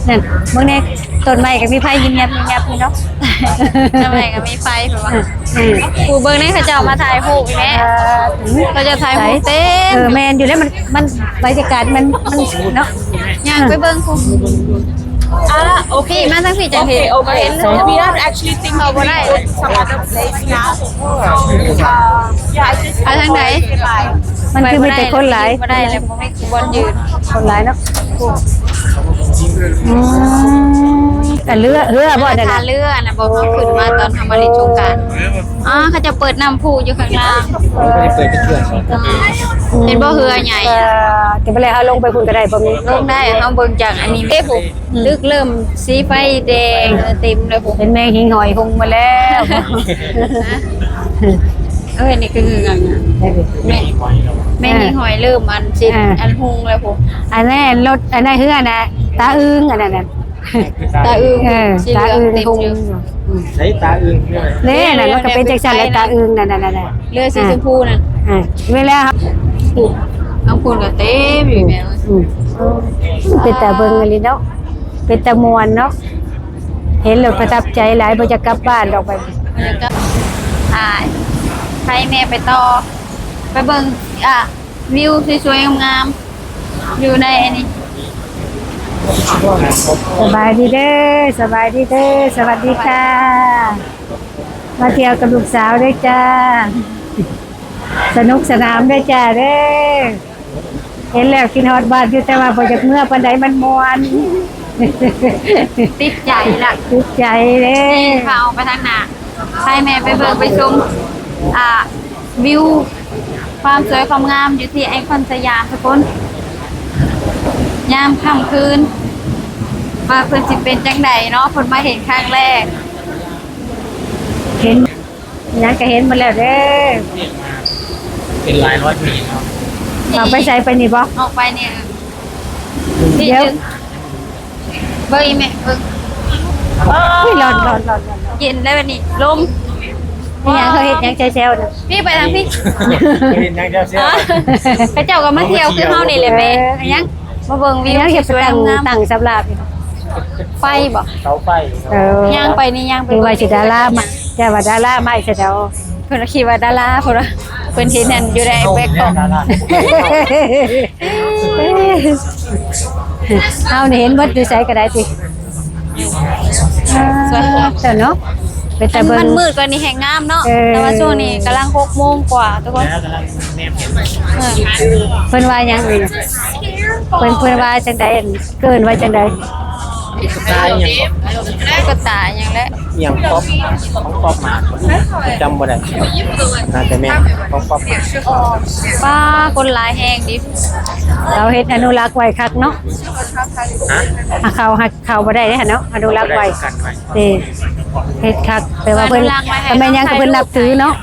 ນັ້ນ ເບິ່ງແດ່ ຕົ້ນໄມ້ກໍມີໄຟຍິບຍັບຍິບຍັບຢູ່ເນາະ ຕົ້ນໄມ້ກໍມີໄຟ ເພິ່ນວ່າ ອືມ ຜູ້ເບິ່ງແດ່ ເຂົາເຈົ້າມາຖ່າຍຮູບແມ່ ເອີ ເຂົາເຈົ້າຖ່າຍຮູບເຕັມ ເອີ ແມ່ນຢູ່ແລ້ວ ມັນ ມັນ ບັນຍາກາດມັນ ມັນເນາະ ຍ່າງໄປເບິ່ງພຸ້ນ ອ່າ ໂອເຄ ມາທາງພີ້ຈັ່ງເຫັນ ໂອເຄ ໂອເຄ We are actually thinking of going some other place now. ເອີ ໄປທາງໃດ? ມັນຄືມີແຕ່ຄົນຫຼາຍ ບໍ່ໄດ້ແລ້ວ ບໍ່ມີບ່ອນຢືນ ຄົນຫຼາຍເນາະ ອືມ ອັນເຮືອ ເຮືອບໍ່ ອັນນັ້ນ ທ່າເຮືອອັນນັ້ນບໍ່ ເຮົາຂຶ້ນມາຕອນເຮົາມາຫຼິ້ນສົງການ ອໍ ເຂົາເຈົ້າເປີດນ້ຳພຸຢູ່ຂ້າງລ່າງ ເອີ ເປີດເທື່ອ ເຫັນບໍ່ ເຮືອໃຫຍ່ ເອີ ແຕ່ບໍ່ແລ້ວເຮົາລົງໄປພຸ້ນກໍໄດ້ບໍ່ມີ ລົງໄດ້ ເຮົາເບິ່ງຈາກອັນນີ້ເດ້ພຸ້ນ ອືມ ຕຶກເລີ່ມສີໄຟແດງເຕັມແລ້ວພຸ້ນ ເຫັນແມງຫິ້ງຫອຍຮຸ່ງມາແລ້ວ ເອີ ນີ້ຄືຫຍັງ ແມ່ ແມ່ຍິງຫອຍເລີ່ມອັນຊິ ອ່າ ອັນຮຸ່ງແລ້ວພຸ້ນ ອັນນັ້ນລົດ ອັນນັ້ນເຮືອນະ ຕາອຶງ ອັນນັ້ນນະ ຕາອຶງ ເອີ ຕາອຶງຮຸ່ງ ໃສຕາອຶງເນາະ ເດ້ ນັ້ນມັນກໍເປັນຈັ່ງຊັ້ນແຫຼະ ຕາອຶງນັ້ນ ນັ້ນ ນັ້ນ ເຮືອສີຊົມພູນັ້ນ ອ່າ ເວລາ ທາງພຸ້ນກໍເຕັມຢູ່ແມ່ ອືມ ເປັນຕາເບິ່ງອີ່ຫຼີເນາະ ເປັນຕາມ່ວນເນາະ ເຫັນແລ້ວປະທັບໃຈຫຼາຍ ບໍ່ຢາກກັບບ້ານດອກ ໄປ ບໍ່ຢາກກັບ ອ່າ ໄປແມ່ໄປຕໍ່ ໄປເບິ່ງ ອ່າ ວິວສວຍໆງາມໆ ຢູ່ໃນອັນນີ້ ສະບາຍດີເດີ ສະບາຍດີເດີ ສະຫວັດດີຄ່ະ ມາທ່ຽວກັບລູກສາວເດີຈ້າ ສະໜຸກສະໜານເດີຈ້າເດີ ເຫັນແລ້ວຄິດຮອດບ້ານຢູ່ ແຕ່ວ່າບໍ່ຢາກເມືອປານໃດ ມັນມ່ວນ ຕິດໃຈລະ ຕິດໃຈເດ້ ພາອອກໄປທາງໜ້າ ໃຫ້ແມ່ໄປເບິ່ງໄປຊົມ ອ່າ ວິວຄວາມສວຍຄວາມງາມຢູ່ທີ່ໄອຄອນສະຫຍາມທຸກຄົນ ຍາມຄ່ຳຄືນ ວ່າເພິ່ນຊິເປັນຈັ່ງໃດເນາະ ເພິ່ນມາເຫັນຄັ້ງແລກ ເຫັນ ຫຍັງກໍເຫັນໝົດແລ້ວເດີ ເປັນຫຼາຍຮ້ອຍປີແລ້ວ ອອກໄປໃສ ໄປນີ້ບໍ່? ອອກໄປນີ້ ດຽວ ເບິ່ງອີ່ແມ່ ເບິ່ງ ໂອ້ຍ ຮ້ອນໆໆໆ ເຢັນໄດ້ບັດນີ້ ລົມ ອີ່ຫຍັງ ເຂົາເຮັດຫຍັງແຊວໆນະ ພີ້ໄປທາງພີ້ ເຂົາເຮັດຫຍັງແຊວໆ ເຂົາເຈົ້າກໍມາທ່ຽວຄືເຮົານີ້ແຫຼະແມ່ ເອີ ອີ່ຫຍັງ ມາເບິ່ງວິວ ຫຍັງເຮັດ ສວຍໆງາມໆ ຕັ້ງສຳລາບ ໄຟບໍ່? ເສົາໄຟ ເອີ ຍ່າງໄປນີ້ ຍ່າງໄປ ຄືວ່າຊິດາລາມາ ແຕ່ວ່າດາລາມາອີກຊະດອກ ເພິ່ນວ່າຄິດວ່າດາລາ ເພິ່ນວ່າ ເພິ່ນເຫັນອັນຢູ່ໃນແບັກກ້ອງ ເຮົານີ້ເຫັນເບິດ ຢູ່ໃສກໍໄດ້ຕິ ອ່າ ເຈົ້າເນາະ ເປັນຕາເບິ່ງ ມັນມືດກວ່ານີ້ແຮງງາມເນາະ ເອີ ແຕ່ວ່າຊ່ວງນີ້ກຳລັງຫົກໂມງກວ່າທຸກຄົນ ເອີ ເພິ່ນວ່າຫຍັງເອີຍ ເພິ່ນ ເພິ່ນວ່າຈັ່ງໃດ ເອີ້ນວ່າຈັ່ງໃດ? ຕາຫຍັງ ກະຕ່າຫຍັງແຫຼະ ຫຍັງ ປັອບ ຂອງປັອບມາ ຈຳບໍ່ໄດ້ ໜ້າຈະແມ່ນຂອງປັອບມາ ປ້າ ຄົນຫຼາຍແຮງດິ ເຂົາເຮັດອະນຸລັກໄວ້ຄັກເນາະ ຮະ ເຂົາ ເຂົາບໍ່ໄດ້ເດ້ເນາະ ອະນຸລັກໄວ້ ບໍ່ໄດ້ກັນໄວ້ ເດ້ ເຮັດຄັກ ແຕ່ວ່າເພິ່ນ ອະນຸລັກໄວ້ໃຫ້ ກໍແມ່ນຫຍັງ ກໍເພິ່ນນັບຖືເນາະ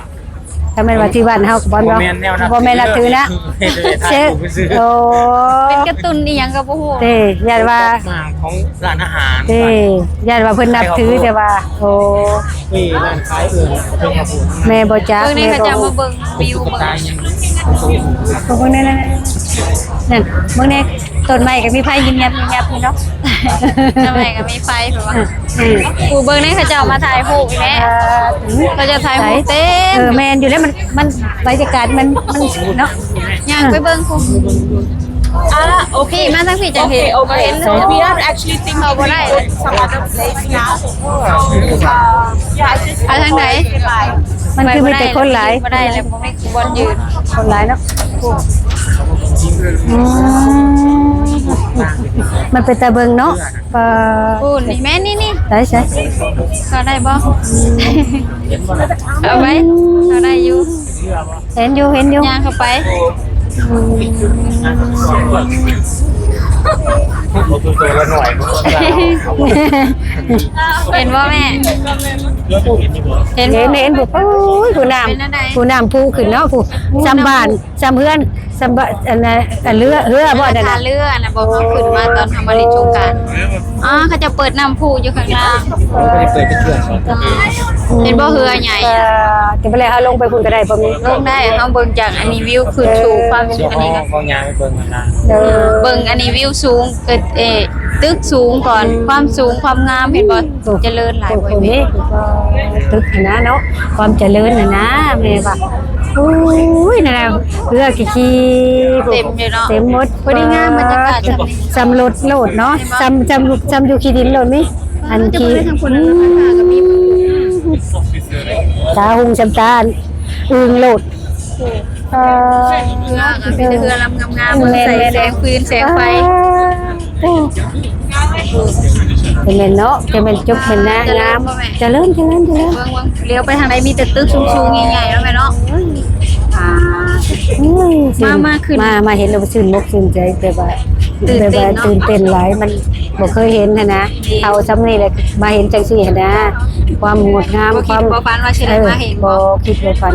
ຖ້າແມ່ນວ່າທີ່ບ້ານເຮົາກໍບໍ່ ບໍ່ແມ່ນແນວນັບຖື ບໍ່ແມ່ນນັບຖືນະ ເຮັດແຕ່ຖ່າຍຮູບຊື່ໆ ໂອ້ ເປັນກາຕູນອີ່ຫຍັງກໍບໍ່ຮູ້ ເດ້ ຢ້ານວ່າ ຂອງຮ້ານອາຫານ ເດ້ ຢ້ານວ່າເພິ່ນນັບຖື ແຕ່ວ່າ ໂອ້ ເອີ ຮ້ານຂາຍ ເອີ ເປັນກາຕູນ ແມ່ບໍ່ຈັກ ເບິ່ງນີ້ ເຂົາເຈົ້າມາເບິ່ງວິວ ເບິ່ງ ເບິ່ງນັ້ນ ນັ້ນ ເບິ່ງແດ່ ຕົ້ນໄມ້ກໍມີໄຟຍິບຍັບຍິບຍັບຢູ່ເນາະ ຕົ້ນໄມ້ກໍມີໄຟ ເພິ່ນວ່າ ອືມ ຜູ້ເບິ່ງນີ້ເຂົາເຈົ້າມາຖ່າຍຮູບແມ່ ເອີ ເຂົາເຈົ້າຖ່າຍຮູບເຕັມ ເອີ ແມ່ນຢູ່ແລ້ວ ມັນ ມັນ ບັນຍາກາດມັນ ມັນເນາະ ຍ່າງໄປເບິ່ງພຸ້ນ ອ່າ ໂອເຄ ມາທາງພີ້ຈັ່ງເຫັນ ໂອເຄ We are actually thinking of going some other place now. ໄປທາງໃດ? ມັນຄືມີແຕ່ຄົນຫຼາຍ ບໍ່ໄດ້ແລ້ວ ບໍ່ມີບ່ອນຢືນ ຄົນຫຼາຍເນາະ ອືມ ມັນເປັນຕາເບິ່ງເນາະ ປາ ພຸ້ນ ນີ້ແມ່ນ ນີ້ ນີ້ ໃສ ໃສ ເຂົ້າໄດ້ບໍ່? ເຂົ້າໄປ ເຂົ້າໄດ້ຢູ່ ເຫັນຢູ່ ເຫັນຢູ່ ຍ່າງເຂົ້າໄປ ອືມ ເຫັນບໍ່ແມ່? ເຫັນ ເຫັນ ເຫັນ ໂອ້ຍ ຜູ້ນ້ຳ ເປັນຈັ່ງໃດ? ຜູ້ນ້ຳພຸຂຶ້ນເນາະ ຜູ້ ສ່ຳບ້ານ ສ່ຳເຮືອນ ຈຳບະ ອັນນັ້ນ ອັນເຮືອ ເຮືອບໍ່ ອັນນັ້ນ ທ່າເຮືອອັນນັ້ນບໍ່ ເຮົາຂຶ້ນມາຕອນເຮົາມາຫຼິ້ນສົງການ. ອໍ ເຂົາເຈົ້າເປີດນ້ຳພຸຢູ່ຂ້າງລ່າງ. ເອີ ເປີດເປັນເທື່ອສອງ ເຫັນບໍ່ ເຮືອໃຫຍ່. ເອີ ແຕ່ບໍ່ແລ້ວເຮົາລົງໄປພຸ້ນກໍໄດ້ບໍ່ມີ? ລົງໄດ້ ເຮົາເບິ່ງຈາກອັນນີ້ວິວຂຶ້ນສູງ ຄວາມ ເອີ ອັນນີ້ກໍ ເຮົາຍ່າງໄປເບິ່ງຂ້າງລ່າງ. ເອີ ເບິ່ງອັນນີ້ວິວສູງ ເກີດ ເອີ ຕຶກສູງກ່ອນ ຄວາມສູງຄວາມງາມ ເຫັນບໍ່? ໂອ້ ຈະເລີນຫຼາຍ ໂອ້ ບໍ່ແມ່ນ ໂອ້ ຕຶກຫັ້ນນະເນາະ ຄວາມຈະເລີນຫັ້ນນະ ແມ່ວ່າ ໂອ້ຍ ນັ້ນນະ ເຮືອຂີ່ໆ ເຕັມຢູ່ເນາະ ເຕັມໝົດ ພໍດີງາມບັນຍາກາດ ສ່ຳ ສ່ຳລົດໂລດເນາະ ສ່ຳ ສ່ຳ ສ່ຳຢູ່ຂີ້ດິນໂລດນີ້ ອັນຂີ່ ຕາຮຸ່ງສ່ຳຕາອຶ່ງໂລດ. ເອີ ເຮືອກໍມີແຕ່ເຮືອລຳງາມໆ ແມ່ນໆ ໃສ່ແສງຟືນແສງໄຟ. ແມ່ນເນາະ ຈະແມ່ນຈົບແມ່ນນາງາມ ຈະເລີນ ຈະເລີນ ຈະເລີນ. ເບິ່ງໆ ຫຼຽວໄປທາງໃດມີແຕ່ຕຶກສູງໆ ໃຫຍ່ໆ ເນາະແມ່ເນາະ. ໂອ້ຍ ມາ ມາຂຶ້ນ ມາ ມາເຫັນແລ້ວຊື່ນອົກຊື່ນໃຈ ແບບວ່າ ຕື່ນເຕັ້ນເນາະ ແບບວ່າຕື່ນເຕັ້ນຫຼາຍ ມັນບໍ່ເຄີຍເຫັນຫັ້ນນະ. ເຂົ້າຊ່ຳນີ້ແຫຼະ ມາເຫັນຈັ່ງຊີ້ຫັ້ນນະ ຄວາມງົດງາມ ບໍ່ຄິດ ຄວາມ ບໍ່ຝັນວ່າຊິໄດ້ມາເຫັນ ເອີ ບໍ່ ບໍ່ຄິດບໍ່ຝັນ.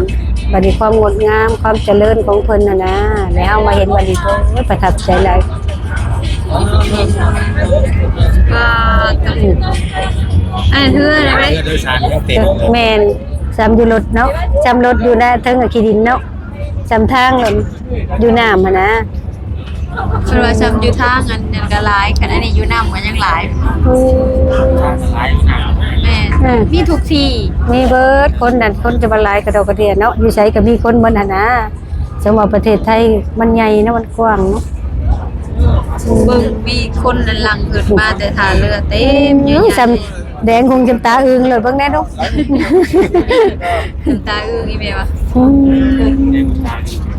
ບັດນີ້ຄວາມງົດງາມ ຄວາມຈະເລີນຂອງເພິ່ນຫັ້ນນະ ແລ້ວເຮົາມາເຫັນບັດນີ້ ໂອ້ຍ ປະທັບໃຈຫຼາຍ. ກໍ ອືມ ອັນເຮືອນະ ເຮືອໂດຍສານຍັງເຕັມ. ແມ່ນ ສ່ຳຢູ່ລົດເນາະ ສ່ຳລົດຢູ່ນະເທິງຂີ້ດິນເນາະ ສ່ຳທາງຢູ່ນ້ຳຫັ້ນນະ. ເພິ່ນວ່າຊ່ຳຢູ່ທາງອັນນັ້ນກໍຫຼາຍ ຄັນອັນນີ້ຢູ່ນ້ຳກໍຍັງຫຼາຍ. ໂອ້ ແມ່ນ ເອີ ມີທຸກທີ່ ມີເບິດ. ຄົນນັ້ນ ຄົນຈະວ່າຫຼາຍກະດອກກະເດຍເນາະ ຢູ່ໃສກໍມີຄົນໝົດຫັ້ນນະ. ຈັ່ງວ່າປະເທດໄທມັນໃຫຍ່ເນາະ ມັນກວ້າງເນາະ. ເບິ່ງ ມີຄົນນັ້ນຫຼັ່ງເພິ່ນມາແຕ່ທ່າເຮືອເຕັມຢູ່. ອືມ ສ່ຳ ແດງຮຸ່ງຈົນຕາອຶ່ງໂລດ ເບິ່ງແດ່ດູ ຕາອຶ່ງອີ່ແມ່ວ່າ. ອືມ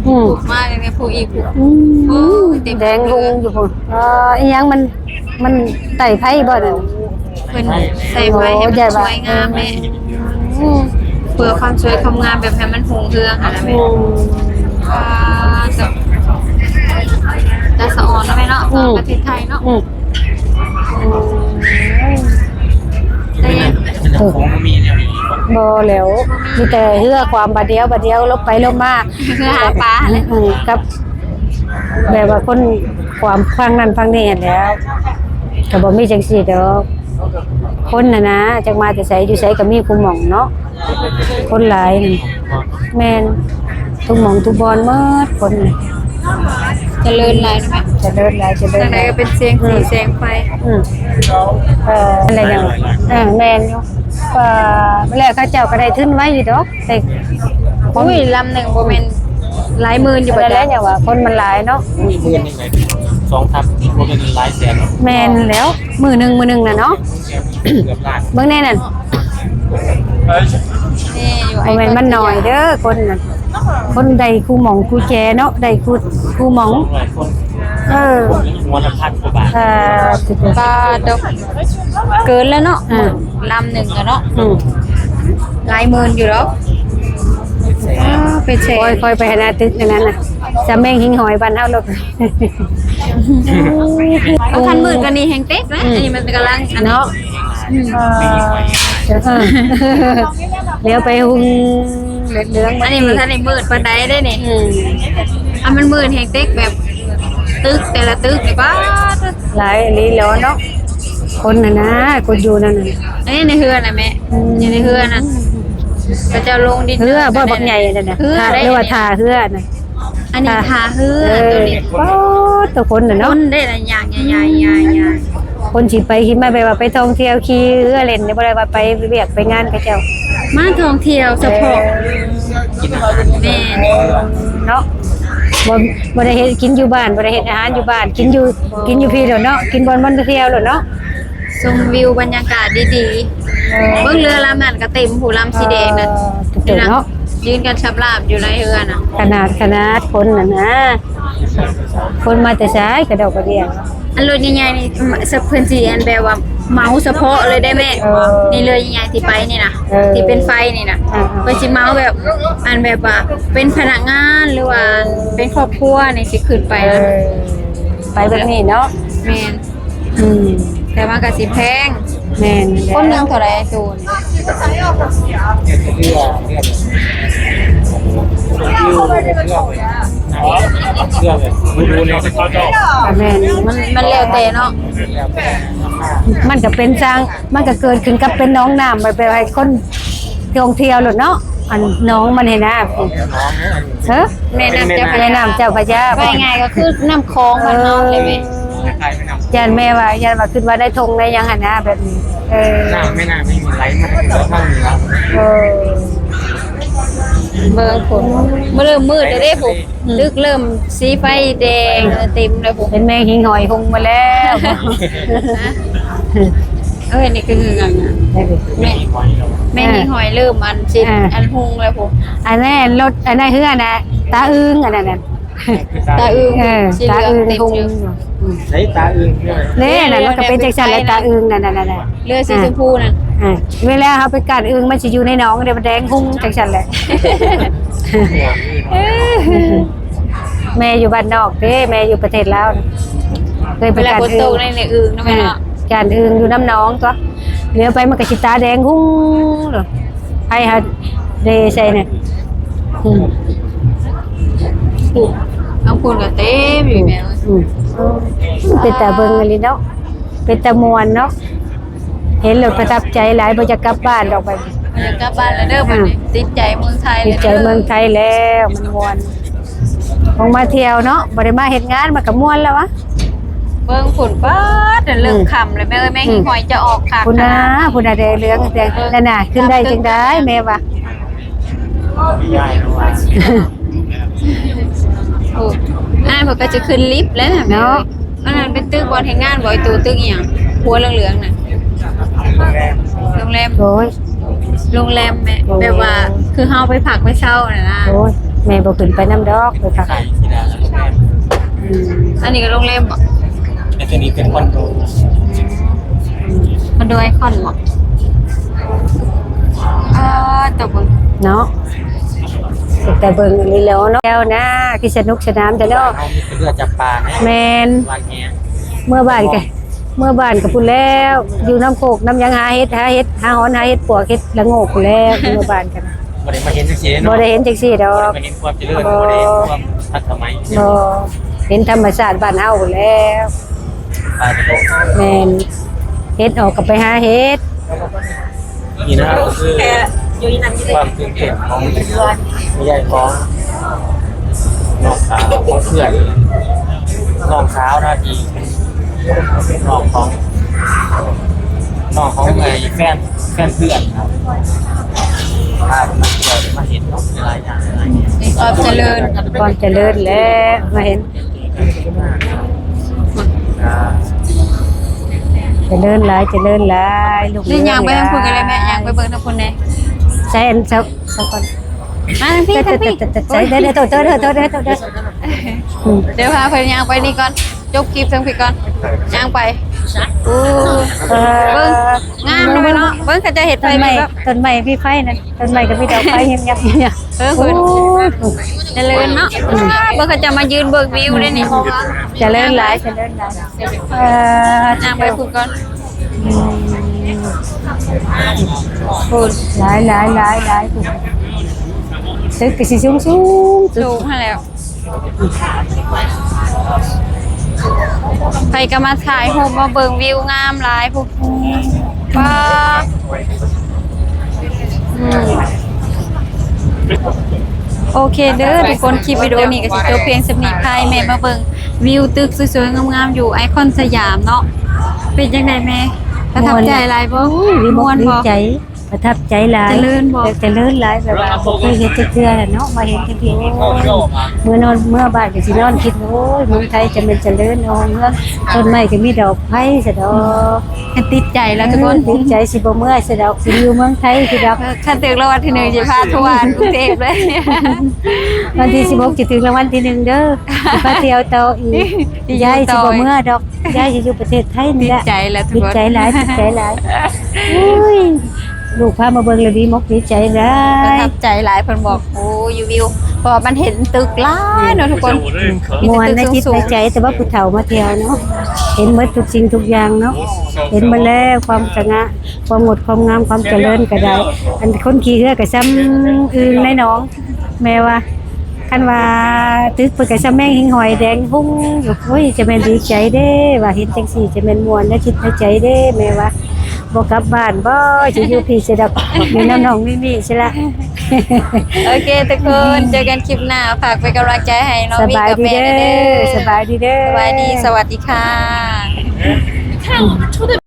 ອືມ ມາແຕ່ຜູ້ອີກຜູ້. ອືມ ໂອ້ຍ ເຕັມ ແດງຮຸ່ງຢູ່ພຸ້ນ. ເອີ ອີຫຍັງມັນ ມັນໄຕ້ໄຟບໍ່ນັ້ນ? ເພິ່ນໃສ່ໄຟໃຫ້ມັນສວຍງາມແມ່. ອືມ ເພື່ອຄວາມສວຍຄວາມງາມ ແບບໃຫ້ມັນຮຸ່ງເຮືອງຫັ້ນນະແມ່. ອືມ ອ່າ ຕາສະອອນເນາະແມ່ເນາະ. ອືມ ປະເທດໄທເນາະ. ອືມ ບໍ່ແລ້ວ ມີແຕ່ເຮືອຄວາມບາດດຽວບາດດຽວ ຫຼົບໄປຫຼົບມາ ເຮືອຫາປາ. ອືມ ກັບ ແບບວ່າຄົນຄວາມຝັ່ງນັ້ນຝັ່ງນີ້ຫັ້ນແຫຼ້ວ ກໍບໍ່ມີຈັ່ງຊີ້ດອກ. ຄົນຫັ້ນນະ ຈັກມາແຕ່ໃສ ຢູ່ໃສກໍມີຄູ່ໝ່ອງເນາະ. ຄົນຫຼາຍ ແມ່ນ ທຸກໝ່ອງທຸກບ່ອນໝົດຄົນ. ຈະເລີນຫຼາຍເນາະແມ່. ຈະເລີນຫຼາຍ ຈະເລີນຫຼາຍ ທາງໃດກໍເປັນແສງສີ ອືມ ແສງໄຟ. ອືມ ເອີ ອັນໃດຫຍັງ ເອີ ແມ່ນຢູ່. ເອີ ແລ້ວເຂົາເຈົ້າກໍໄດ້ທຶນໄວຢູ່ດອກ ແຕ່ ອຸ້ຍ ລຳໜຶ່ງບໍ່ແມ່ນຫຼາຍໝື່ນຢູ່ບໍ່? ນັ້ນແຫຼະ ຢ່າງວ່າຄົນມັນຫຼາຍເນາະ. ມື້ໜຶ່ງສອງທັບ ບໍ່ແມ່ນຫຼາຍແສນ. ແມ່ນແລ້ວ ມື້ໜຶ່ງ ມື້ໜຶ່ງນະເນາະ. ເບິ່ງແນ່ນັ້ນ ບໍ່ແມ່ນມັນໜ້ອຍເດີຄົນນະ. ຄົນໄດ້ຄູ່ໝ່ອງຄູ່ແຈເນາະ ໄດ້ຄູ່ ຄູ່ໝ່ອງ. ເອີ ຫົວລະພັນກວ່າບາດ. ເອີ ບາດດອກ ເກີນແລ້ວເນາະ. ເອີ ລຳໜຶ່ງກໍເນາະ. ອືມ ຫຼາຍໝື່ນຢູ່ດອກ. ເປັນແສນ. ຂ້ອຍ ຂ້ອຍໄປຫັ້ນນະ ຕຶກອັນນັ້ນນະ ສະເໝັງຫິງຫອຍບ້ານເຮົາໂລດ. ໂອ້ ຄັນມືດກວ່ານີ້ແຮງເຕັກນະ. ອືມ ອັນນີ້ມັນກຳລັງອັນເນາະ. ອືມ ເອີ ຫຼຽວໄປຮຸ່ງເຫຼືອງໆ. ອັນນີ້ມັນທັນໄດ້ມືດປານໃດເດ້ນີ້. ອືມ ອັນມັນມືດແຮງເຕັກ ແບບຕຶກແຕ່ລະຕຶກນີ້ ປາດ ຫຼາຍອີ່ຫຼີແລ້ວເນາະ. ຄົນຫັ້ນນະ ຄົນຢູ່ນັ້ນນະ. ອັນນີ້ໃນເຮືອນນະແມ່. ອືມ ຢູ່ໃນເຮືອນນະ ເຂົາເຈົ້າລົງດິນ. ເຮືອບໍ່ ບັກໃຫຍ່ນັ້ນນະ ເຮືອ ຫຼືວ່າທ່າເຮືອນະ. ອັນນີ້ທ່າເຮືອ ເອີ ໂຕນີ້ ປາດ ໂຕຄົນນະເນາະ. ຄົນເດ້ນະ ຍ່າງ ຍ່າງ ຍ່າງ ຍ່າງ ຄົນຊິໄປຊິມາ ແບບວ່າໄປທ່ອງທ່ຽວຂີ່ເຮືອຫຼິ້ນນີ້ ບໍ່ໄດ້ວ່າໄປວຽກໄປງານເຂົາເຈົ້າ. ມາທ່ອງທ່ຽວສະເພາະ. ເອີ ກິນອາຫານ ແມ່ນ ເນາະ. ບໍ່ ບໍ່ໄດ້ເຮັດກິນຢູ່ບ້ານ ບໍ່ໄດ້ເຮັດອາຫານຢູ່ບ້ານ ກິນຢູ່ ກິນຢູ່ພີ້ໂລດເນາະ ກິນບ່ອນມັນໄປທ່ຽວໂລດເນາະ. ຊົມວິວບັນຍາກາດດີໆ. ເອີ ເບິ່ງເຮືອລຳນັ້ນກໍເຕັມ ຜູ້ລຳສີແດງນະ. ເອີ ເນາະ ຢືນກັນສຳລາບຢູ່ໃນເຮືອນະ. ຂະໜາດ ຂະໜາດຄົນຫັ້ນນະ ຄົນມາແຕ່ໃສກະດອກກະດຽງ. ອັນລົດໃຫຍ່ໆນີ້ ສະ ເພິ່ນຊິອັນແບບວ່າເໝົາສະເພາະເລີຍໄດ້ແມ່. ເອີ ນີ້ເຮືອໃຫຍ່ໆທີ່ໄປນີ້ນະ. ເອີ ທີ່ເປັນໄຟນີ້ນະ. ເອີ ເພິ່ນຊິເໝົາແບບ ອັນແບບວ່າເປັນພະນັກງານ ຫຼືວ່າເປັນຄອບຄົວນີ້ຊິຂຶ້ນໄປ. ເອີ ໄປແບບນີ້ເນາະ. ແມ່ນ. ອືມ ແຕ່ວ່າກໍຊິແພງ. ແມ່ນແລ້ວ. ຄົນໜຶ່ງເທົ່າໃດໂຕນີ້? ເຮືອ ເຮືອ ຢູ່ເພື່ອໄປ ເພື່ອໄປດູແລ ກໍແມ່ນ ມັນ ມັນແລ້ວແຕ່ເນາະ ມັນກໍເປັນຊ່າງ ມັນກໍເກີດຂຶ້ນກັບເປັນໜອງນ້ຳ ແບບ ແບບໃຫ້ຄົນທ່ອງທ່ຽວໂລດເນາະ ອັນໜອງມັນຫັ້ນນະ ເອີ ແມ່ນ້ຳເຈົ້າພະຍາ ແມ່ນ້ຳເຈົ້າພະຍາ ວ່າງ່າຍກໍຄືນ້ຳຂອງບ້ານເຮົານີ້ແຫຼະແມ່. ຢ້ານແມ່ວ່າ ຢ້ານວ່າຄິດວ່າໃນທົ່ງໃນຫຍັງຫັ້ນນະ ແບບນີ້ ເອີ ນ້ຳແມ່ນ້ຳນີ້ໄຫຼມາຈາກທາງເໜືອ ເອີ ເບິ່ງພຸ້ນ ມື້ເລີ່ມມືດແລ້ວເດ້ພຸ້ນ ອືມ ຕຶກເລີ່ມສີໄຟແດງເຕັມແລ້ວພຸ້ນ ເຫັນແມງຫິງຫອຍຮຸ່ງມາແລ້ວ ເອີ ນີ້ຄືຫຍັງນະ ແມ່ນ ແມ່ນຫອຍເລີ່ມອັນຊິ ອ່າ ອັນຮຸ່ງແລ້ວພຸ້ນ ອັນນັ້ນລົດ ອັນນັ້ນເຮືອນນະ ຕາອຶ່ງ ອັນນັ້ນນະ ຕາອຶ່ງ ເອີ ສີເຫຼືອງເຕັມຢູ່ ຕາອຶ່ງຮຸ່ງ ໃສຕາອຶ່ງເດ້ ນັ້ນມັນກໍເປັນຈັ່ງຊັ້ນແຫຼະ ຕາອຶ່ງນັ້ນ ນັ້ນ ນັ້ນ ເຫຼືອສີຊົມພູນັ້ນ ອ່າ ເວລາເຮົາໄປການອຶ່ງ ມັນຊິຢູ່ໃນໜອງເດ້ ມັນແດງຮຸ່ງຈັ່ງຊັ້ນແຫຼະ ແມ່ຢູ່ບ້ານນອກເດ້ ແມ່ຢູ່ປະເທດລາວ ເຄີຍໄປການອຶ່ງ ເວລາຝົນຕົກໃນອຶ່ງນະແມ່ເນາະ ອ່າ ການອຶ່ງຢູ່ນຳໜອງຕົວະ ເຫຼືອໄປມັນກໍຊິຕາແດງຮຸ່ງໂລດ ໃຜຫາເດໃສ່ນະ ອືມ ເອົາຄົນກໍເຕັມຢູ່ແມ່ ອືມ ເປັນຕາເບິ່ງອີ່ຫຼີເນາະ ເປັນຕາມ່ວນເນາະ ເຫັນແລ້ວປະທັບໃຈຫຼາຍ ບໍ່ຢາກກັບບ້ານດອກບັດນີ້ ບໍ່ຢາກກັບບ້ານແລ້ວເດີບັດນີ້ ອ່າ ຕິດໃຈເມືອງໄທ ຕິດໃຈເມືອງໄທແລ້ວ ມັນມ່ວນ ອອກມາທ່ຽວເນາະ ບໍ່ໄດ້ມາເຮັດງານ ມັນກໍມ່ວນແລ້ວວະ ເບິ່ງພຸ້ນ ປາດ ເລີ່ມຄ່ຳແລ້ວແມ່ເອີຍ ແມ່ງ ອືມ ຫອຍຈະອອກຄັກ ພຸ້ນນະ ຂະໜາດ ພຸ້ນນະ ແດງເຫຼືອງແດງ ເອີ ນັ້ນນະ ຂຶ້ນໄດ້ຈັ່ງໃດແມ່ວ່າ ໂອ້ ອ້າຍເພິ່ນກໍຈະຂຶ້ນລິບແລ້ວເນາະ ອັນນັ້ນເປັນຕຶກບ່ອນເຮັດງານບໍ່ ໄອ້ໂຕຕຶກອີ່ຫຍັງ ຫົວເຫຼືອງໆນະ ໂຮງແຮມ ໂຮງແຮມ ໂດຍ ໂຮງແຮມແມ່ ໂອ້ ແບບວ່າຄືເຮົາໄປພັກໄປເຊົາຫັ້ນນະ ໂອ້ຍ ແມ່ບໍ່ຂຶ້ນໄປນຳດອກ ໄປພັກ ອືມ ອັນນີ້ກໍໂຮງແຮມບໍ່ ແຕ່ຕົວນີ້ເປັນຄອນໂດ ຄອນໂດໄອຄອນບໍ່ ເອີ ຕົວເບິ່ງເນາະ ແຕ່ເບິ່ງອັນນີ້ແລ້ວເນາະ ແລ້ວນະ ຄືສະໜຸກສະໜານແທ້ເນາະ ເຮົາມີແຕ່ເຮືອຈັບປານະ ແມ່ນ ຫວານແຫ ເມືອບ້ານກໍ ເມືອບ້ານກໍພຸ້ນແລ້ວ ຢູ່ນຳໂຄກນຳຫຍັງ ຫາເຫັດ ຫາເຫັດ ຫາຫອນ ຫາເຫັດປວກ ເຫັດລະໂງກພຸ້ນແລ້ວ ເມືອບ້ານກັນ ບໍ່ໄດ້ມາເຫັນຈັ່ງຊີ້ເນາະ ບໍ່ໄດ້ເຫັນຈັ່ງຊີ້ດອກ ບໍ່ໄດ້ມາເຫັນຄວາມຈະເລີນ ບໍ່ ບໍ່ໄດ້ເຫັນຄວາມທັນສະໄໝ ບໍ່ ເຫັນທຳມະຊາດບ້ານເຮົາພຸ້ນແລ້ວ ແມ່ນ ເຫັດອອກກໍໄປຫາເຫັດ ນີ້ນະ ກໍຄືຄວາມຕື່ນເຕັ້ນຂອງແມ່ໃຫຍ່ ຂອງນ້ອງສາວ ຂອງເພື່ອນ ນ້ອງສາວນະ ທີ່ເປັນນ້ອງຂອງ ນ້ອງຂອງໄອ້ແຟນ ແຟນເພື່ອນນະ ພາເພິ່ນມາທ່ຽວ ມາເຫັນເນາະ ຫຼາຍຢ່າງຫຼາຍແນວ ມີຄວາມຈະເລີນ ຄວາມຈະເລີນແຫຼະ ມາເຫັນ ຈະເລີນຫຼາຍ ຈະເລີນຫຼາຍ ລູກ ເດີນຍ່າງໄປທາງພຸ້ນກໍໄດ້ແມ່ ຍ່າງໄປເບິ່ງທາງພຸ້ນແດ່ ໃສ່ອັນ ເຈົ້າ ເຈົ້າກ່ອນ ມາທາງພີ້ ທາງພີ້ ໃສ່ ເດີ ເດີ ໂຕ ເດີ ໂຕ ເດີ ໂຕ ເດີ ອືມ ດຽວພາເພິ່ນຍ່າງໄປນີ້ກ່ອນ ຈົບຄລິບທາງພີ້ກ່ອນ ຍ່າງໄປ ໂອ້ ເອີ ເບິ່ງ ງາມເນາະແມ່ເນາະ ເບິ່ງເຂົາເຈົ້າເຮັດໄຟ ຕົ້ນໄມ້ ມີແບບ ຕົ້ນໄມ້ມີໄຟນັ້ນ ຕົ້ນໄມ້ກໍມີດອກໄຟ ເຮັດຫຍັງ ເອີ ໂອ້ ຈະເລີນເນາະ ອືມ ເບິ່ງເຂົາເຈົ້າມາຢືນເບິ່ງວິວໄດ້ນີ້ ຈະເລີນຫຼາຍ ຈະເລີນຫຼາຍ ເອີ ຍ່າງໄປພຸ້ນກ່ອນ ອືມ ພຸ້ນ ຫຼາຍໆໆໆ ຕຶກກໍຊິສູງໆ ສູງຫັ້ນແຫຼະ ໃຜກໍມາຖ່າຍຮູບມາເບິ່ງວິວງາມຫຼາຍພຸ້ນ ປາ ອືມ ໂອເຄເດີທຸກຄົນ ຄລິບວິດີໂອນີ້ກໍຊິຈົບພຽງສ່ຳນີ້ ພາແມ່ມາເບິ່ງວິວຕຶກສວຍໆງາມໆຢູ່ໄອຄອນສະຫຍາມເນາະ ເປັນຈັ່ງໃດແມ່ ປະທັບໃຈຫຼາຍບໍ່? ໂອ້ຍ ມ່ວນບໍ່? ດີໃຈ ປະທັບໃຈຫຼາຍ ຈະເລີນບໍ່? ຈະເລີນຫຼາຍ ແບບວ່າບໍ່ເຄີຍເຫັນຈັກເທື່ອແຫຼະເນາະ ມາເຫັນຈັ່ງຊີ້ ໂອ້ຍ ເມື່ອນອນ ເມື່ອບ້ານກໍຊິນອນຄິດ ໂອ້ຍ ເມືອງໄທຈະແມ່ນຈະເລີນເນາະ ເມືອງ ຕົ້ນໄມ້ກໍມີດອກໄຟຊະດອກ ເອີ ຕິດໃຈແລ້ວທຸກຄົນ ເອີ ຕິດໃຈ ຊິບໍ່ເມືອຊະດອກ ຊິຢູ່ເມືອງໄທຊະດອກ ເອີ ຄັນຖືກລາງວັນທີໜຶ່ງຊິພາທົວອັນກຸງເທບເລີຍ ວັນທີສິບຫົກຊິຖືກລາງວັນທີໜຶ່ງເດີ ຊິພາທ່ຽວຕໍ່ອີກ ຊິຢູ່ຕໍ່ ຍາຍຊິບໍ່ເມືອດອກ ຍາຍຊິຢູ່ປະເທດໄທນີ້ແຫຼະ ຕິດໃຈແລ້ວທຸກຄົນ ຕິດໃຈຫຼາຍ ຕິດໃຈຫຼາຍ ໂອ້ຍ ລູກພາມາເບິ່ງແລ້ວດີມົກດີໃຈຫຼາຍ ປະທັບໃຈຫຼາຍ ເພິ່ນບອກ ໂອ້ ຢູ່ວິວ ເພາະວ່າມັນເຫັນຕຶກຫຼາຍເນາະທຸກຄົນ ອືມ ມ່ວນໃນຈິດໃນໃຈ ແຕ່ວ່າຜູ້ເຖົ້າມາທ່ຽວເນາະ ເຫັນໝົດທຸກສິ່ງທຸກຢ່າງເນາະ ເຫັນໝົດແລ້ວ ຄວາມສະຫງ່າ ຄວາມງົດຄວາມງາມ ຄວາມຈະເລີນກໍໄດ້ ອັນຄົນຂີ່ເຮືອກໍຊ່ຳອຶ່ງໃນໜອງ ແມ່ວ່າ ຄັນວ່າຕຶກເພິ່ນກໍສະແໝງຫິງຫອຍແດງຮຸ່ງຢູ່. ໂອ້ຍ ຈະແມ່ນດີໃຈເດ້ ວ່າເຫັນຈັ່ງຊີ້ ຈະແມ່ນມ່ວນໃນຈິດໃນໃຈເດ້. ແມ່ວ່າບໍ່ກັບບ້ານບໍ່ ຊິຢູ່ພີ້ຊິດອກ ຢູ່ນຳນ້ອງມິມີຊິລະ. ໂອເຄທຸກຄົນ ເຈີກັນຄລິບໜ້າ ຝາກເປັນກຳລັງໃຈໃຫ້ນ້ອງມີກັບແມ່ແດ່ເດີ. ສະບາຍດີເດີ. ສະບາຍດີ ສະຫວັດດີຄ່ະ.